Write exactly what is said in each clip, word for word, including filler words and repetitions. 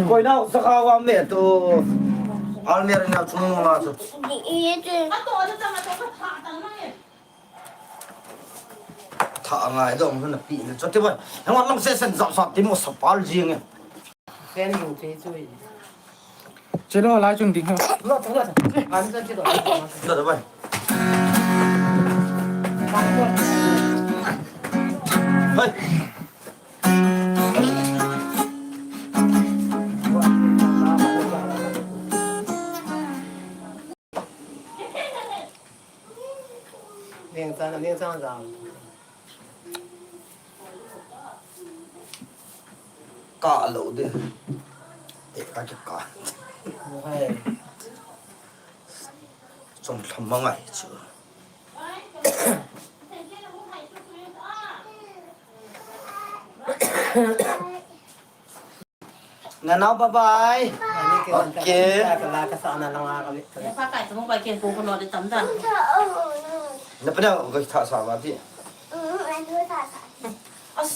Koi nau sa kha wa me tu. Almirah nau chung nung la chu. Tha ngai dong na pi le chu ti bai. Hang long se sen zap sap ti mo sa pal jing e. Sen ding che chu. Chelo lai chung ding ha. Lo, lo, lo. An sa ti lo. Lo, lo, bai. Hai. Ning sang, ning sang sang. Ka lo de. E ka ke ka. Hai. Chom thlam ma ngai chu. Nanau, bye bye. Ani ke wan ta. Okay. Ka la ka sa na la nga ka le. Ka pa kai tu mo bai ken ko ko no de tam da. Na pa na ko tha sa ba ti. As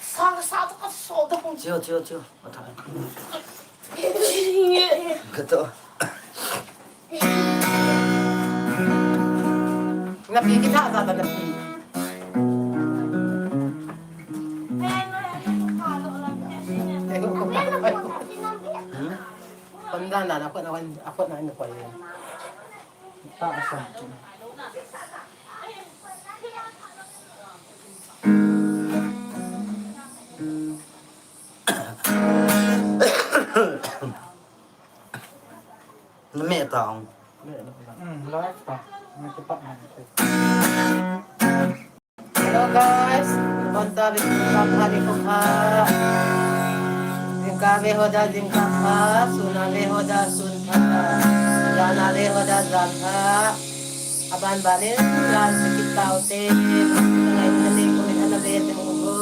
sa sa ta ka so da ko. Chiu, chiu, chiu. Ka to. Na pi ki tha sa ta na pi. Kon dan dan, a khut na, a khut na in koi. Ta sa. Na me ta ong. Hmm, live ta. Na ke pa na. Hello guys, bonta ve, bonta ve ko kha. Jingkah ve ho da jingkah pha, sun a ve ho da sun pha, jan a ve ho da jan pha. Aban ban in jan sa kit tau te, ngai na nei ko ana ve te ho ko.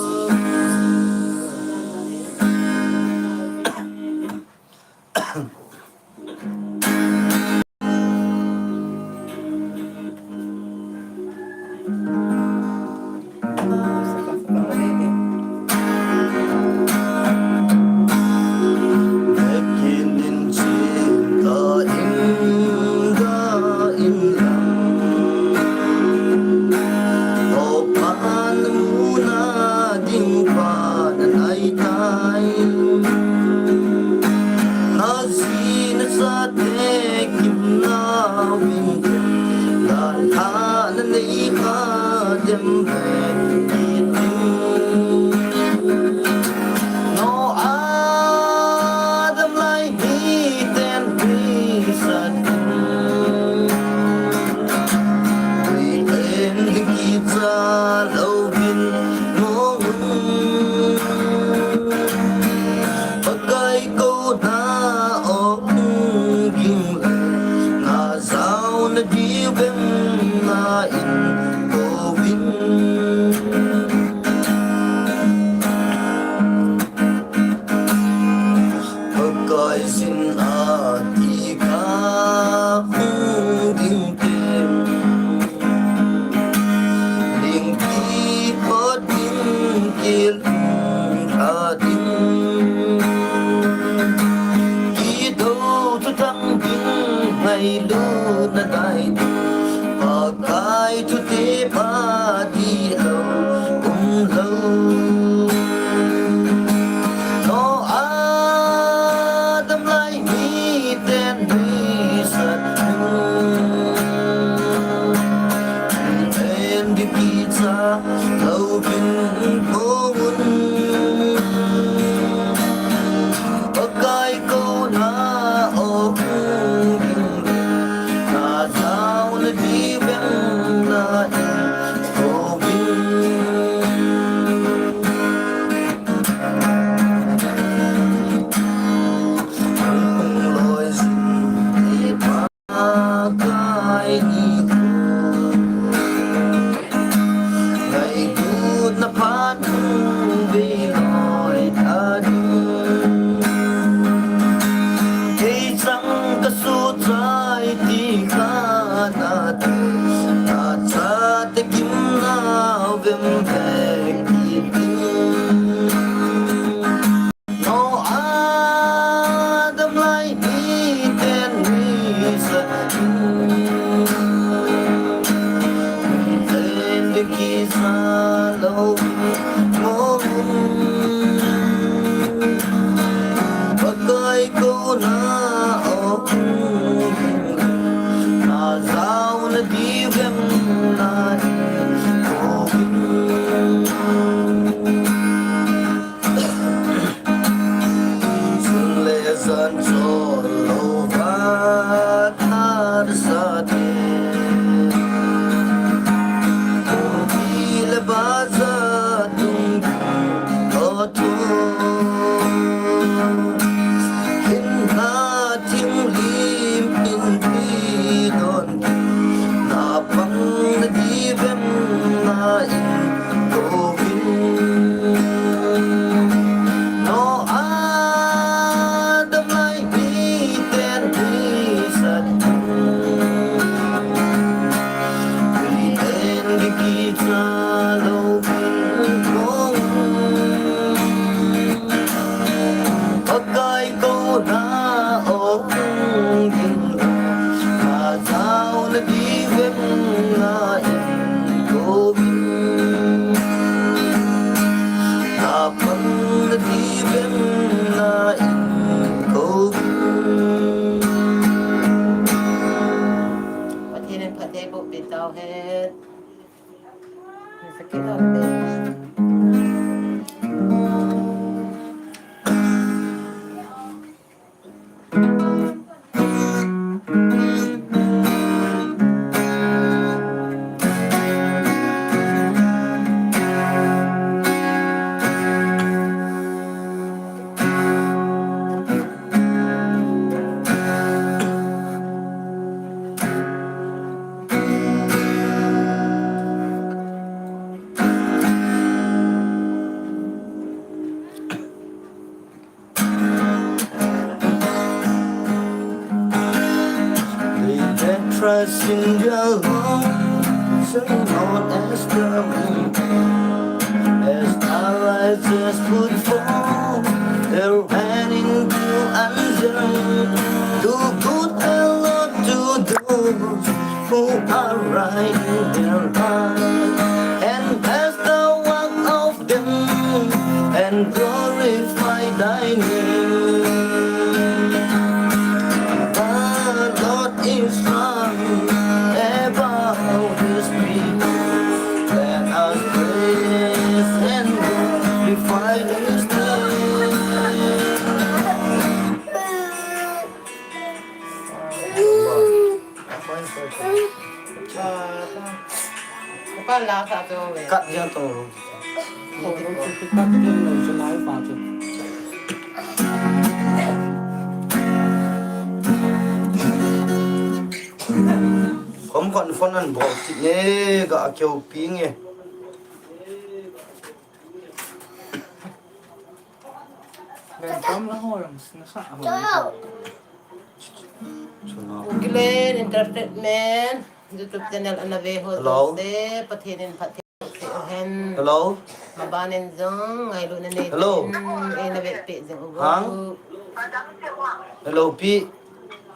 Hazin sa te kim na vin, la tha na nei kha dem ve ki tin. No Adam lai mi ten pi sa tin. Ri en ki cha lo vin mo. Pakai ko na ong ging le, na zau na di vem na in ko vin. Pakai sin a ti ka hung ding tem. Ling ti pa ding kil hung tha ding. Ki do tu tang ding ngai lu na dai ding. Pakai tu te pa di lo um lo. No Adam lai mi ten dui sat. En di ki cha lo bin ko un. Pakai ko na o kun. Na zau na di ben na ko bin. Kona o kung na zauna di vem na ko sun le zan cholo va thar sa te ko ti le ba za tung ko tu hin na ting lim in pi don na pang na di vem na in ko vin no adam lai ni ten ni sat ni ten di ki cha lo vin ko Pakai kona o kung ding ka tao na di vem na in ko vin ka pang na di vem na in ko vin. Pathen in phatthei boh peh tau hen. Sakit tau hen. They that trust in their Lord shall not as the wind. As the righteous put forth their hand in due and do good and Lord to those who are right in their heart, and bless the work of them, and glorify thy name. The Lord is strong above his people. Let us praise and glorify his name. Kat dia tu. Kom kon phone an bol kit ne ga keu pi nge. Glenn Entertainment YouTube channel ana ve ho jouse, Pathen in phatthei boh peh u hen. Hello. Maban in jong ngailutna nei tin eina vetpeh jing uvo. Hang? Hello pi.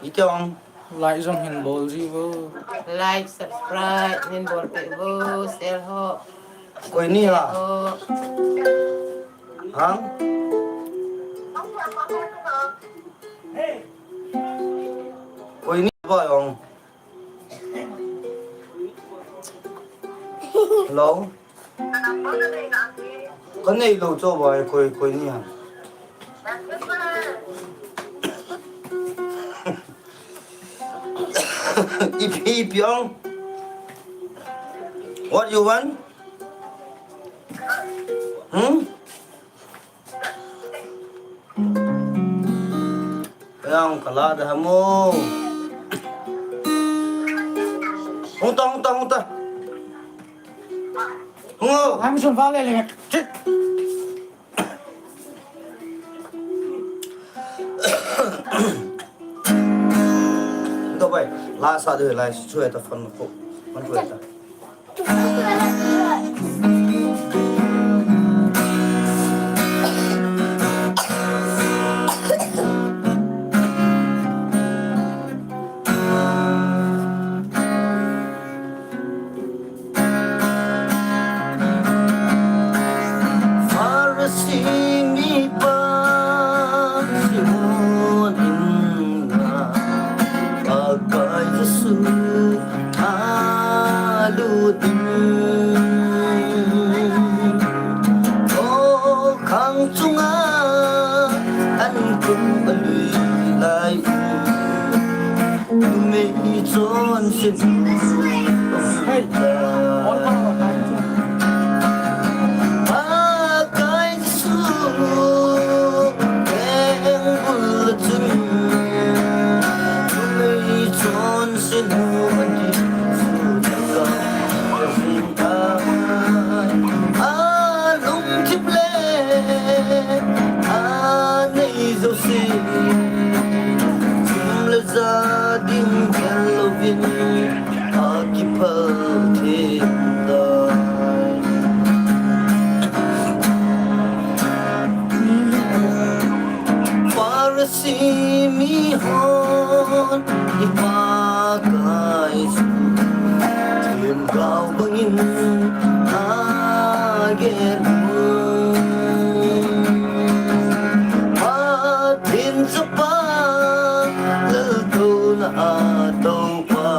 Iti ong. Like jong hin bol ji uvo. Like, subscribe hin bol peh uvo, share ho. Koi ni la? Hang? Koi ni ba ong? Hello? Ka nei lou chu ba, koi, koi ni ham? Ipi, ipi ong? What you want? Hmm? Yang kala dah mo. Hung ta, hung ta, hung ta. Hung o. Kami sun vale le. Hung ta bai. La sa de lai su ta fan ko. Man ko ta. Pharisee mipa Simon Alui lai u, numei chonse nu. Pakai Jesu, keng bul chun, numei chonse nu, ani su ka. A lungthim le a nei jouse, sum le ja ding gel louvin a kiphal thei tai. Pharisee mihon i Pakai chu themgao bangin agel u. Pathen Chapa, laltouna a toupa.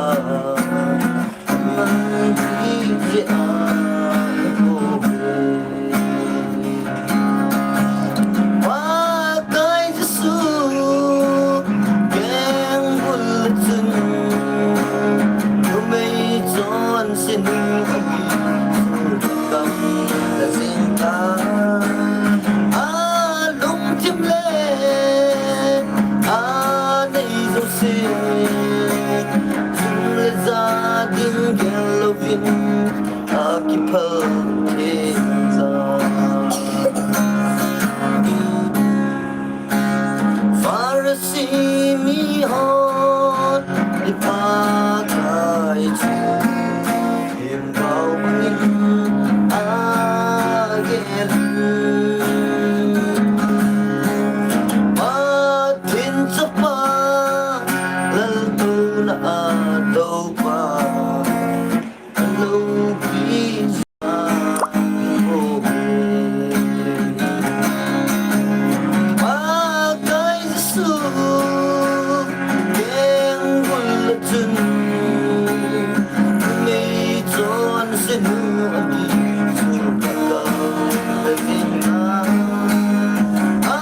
Pakai Jesu, keng bul chun, numei chonse nu, a kisu kam la jing tai. A lungthim le a nei jouse, sum le ja ding gel louvin a kiphal thei tai. Pharisee mihon i Pakai chu themgao bangin agel u. Pathen Chapa, laltouna a toupa, a loupi ja ho. Pakai Jesu, keng bul chun, numei chonse nu, a kisu kam la jing tai. A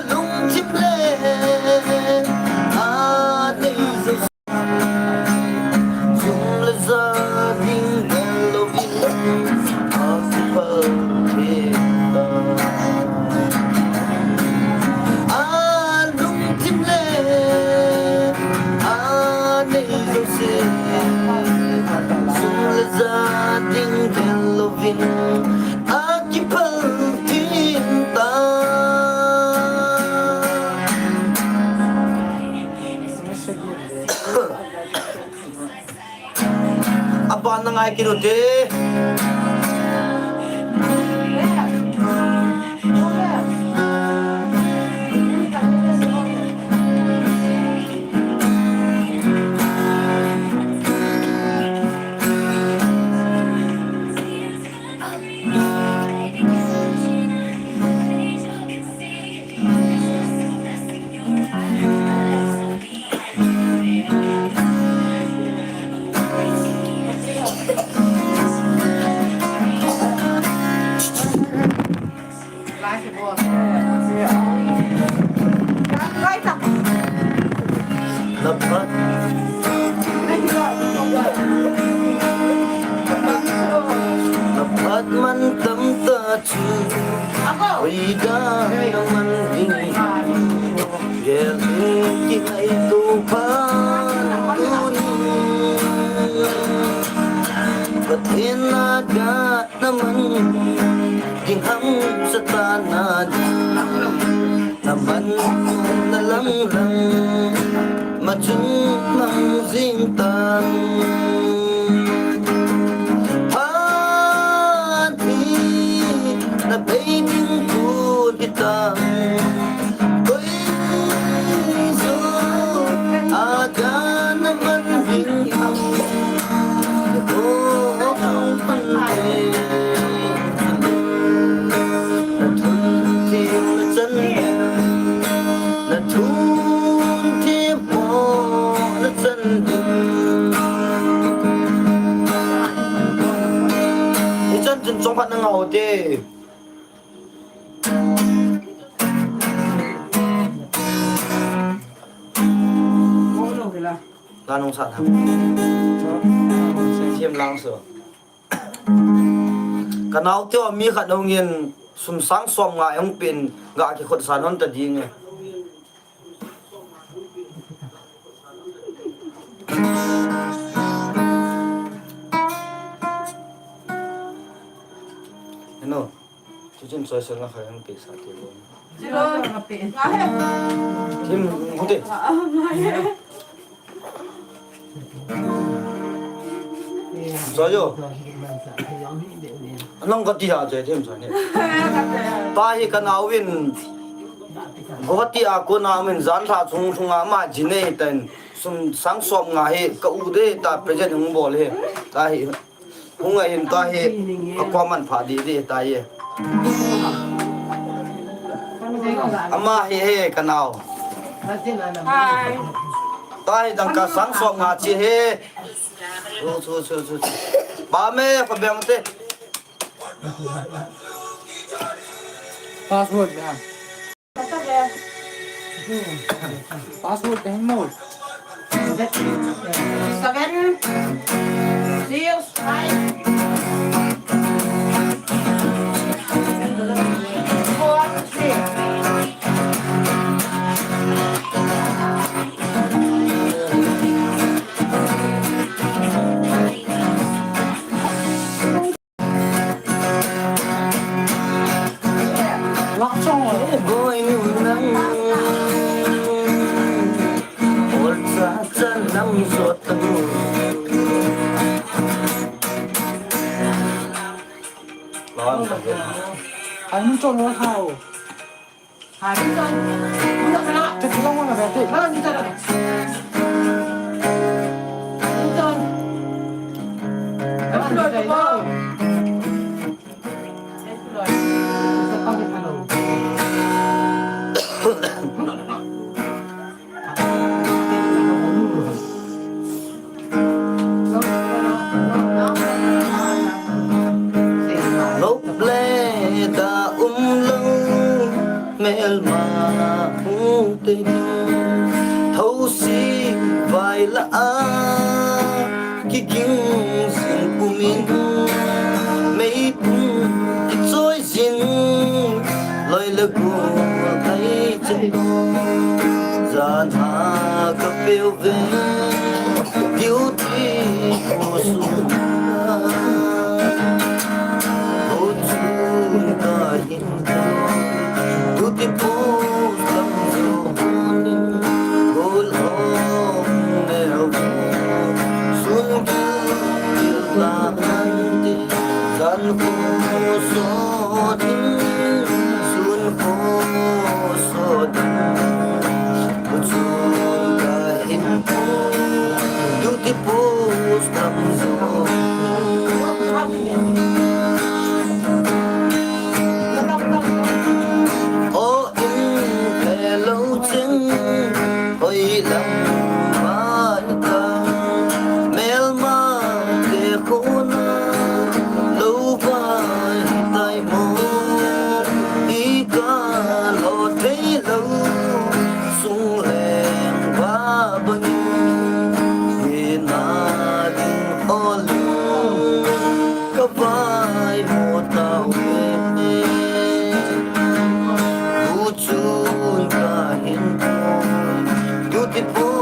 lungthim le a nei jouse, sum le ja ding gel louvin a kiphal thei tai. A lungthim le a nei jouse, sum le ja ding gel louvin a kiphal thei tai. Apa na ngai kit u te. Na phat, na phat man tamtah chu, hoidan na man ding, gel in kingaito phat tuni. Pathen a gat na man ding ham, Satan a gat na man, na lang lang ma chun mang jing tan. Phat hi na bei ding kun hi tan. Koi jo a gat na man ding, o, o, pan te. Na thun thim na chan, na thun thim mo na chan ding. Hichan chun chomkhat na ngah u te. Anung sa thang. Thim lang so. Ka nau te mi khat hung in sum sang som nga hung pin ga ki khut san hon ta ding e. Hello. Chuchin soi sel na khai hung pe sa te lo. Thim hung te. Jojo. Anong kati ha je thim sa ni. Tahi ka nau in. Guwahati a kona min jan tha chung chung a ma ji nei ten sum sang som nga hi ka u de ta present hung bol hi. Tahi. Hung a hin tahi. Ka comment pha di di tahi. Ama hi he ka nau. Hi. Tahi dangka sang som nga chi he. Chu, chu, chu, chu, chu. Ba me, pa beng te. Password na. Password na mo. Seven, six, five, four, three. Lop le da um lang melma hung te ding. Thosi vai la a kiking sing kumin meipum kichoi zin loi le gol ai chen. Jan ha ka peu ve, beauty ko sum. Ho chun ka hin ko, beauty ko kam jo. Gol hong neo, sun ki la han ti. Jan ko so din, sun ko so din. Sun ka hin ko, beauty post tam zo. O in hello ching, hoi lam mai ta, melma te khona, lo vai tai mo, i ka lo thei lo, sung leng ba bang, i na ding hol, ka vai mo ta we, u chun ka hin ko, beautiful.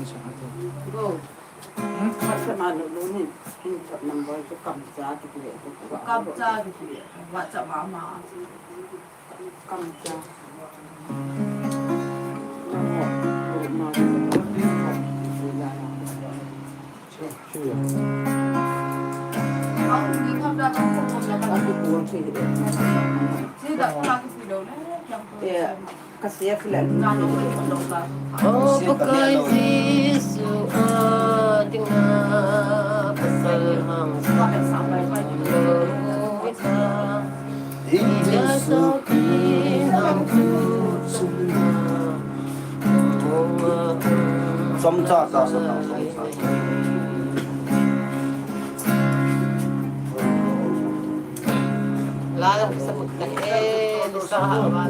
Go. Hmm? WhatsApp ma lulu ni. Hin WhatsApp number chu Kamcha kiti le. Kamcha kiti le. WhatsApp ma ma. Kamcha. Yeah. Ka sia flat. O Pakai Jesu, a dinga pasal hang sa lo ta. Jesu Christ hang tu sum na. Som cha cha sa ta, som cha. La la sa mukta e, sa ha wa.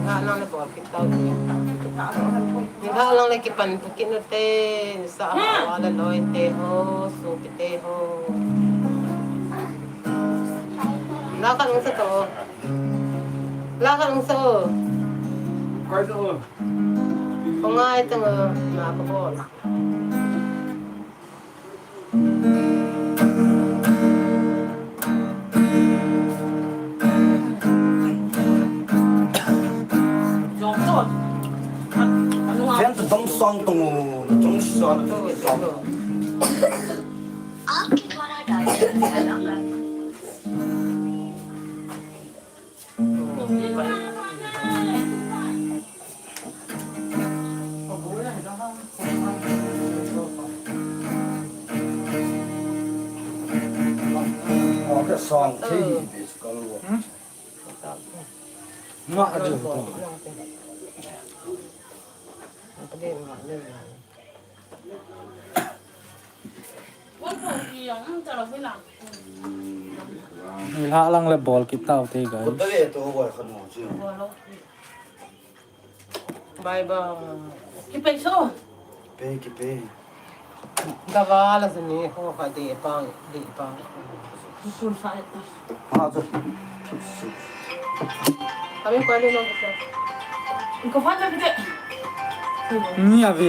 Nga lang le bol kit tau. Nga lang le kipan bukit nu te, sa ha le loi te ho, su ki te ho. La ka nung sa to. La ka nung sa o. Koi to. Ko ngai tang na ko bol. Chong song tung, chong song, chong song. Song thi hi base kal wo. Nga a ding to. Ni la lang le bol kit tau te, guys. Kut le to ho khan ho chu. Bye bye. Kipe so. Kipe, kipe. Dawa la sini ho ka de pang, de pang. Kun sa. Ha chu. Kami ko ni no. Ko fa ta kite. Ni a ve.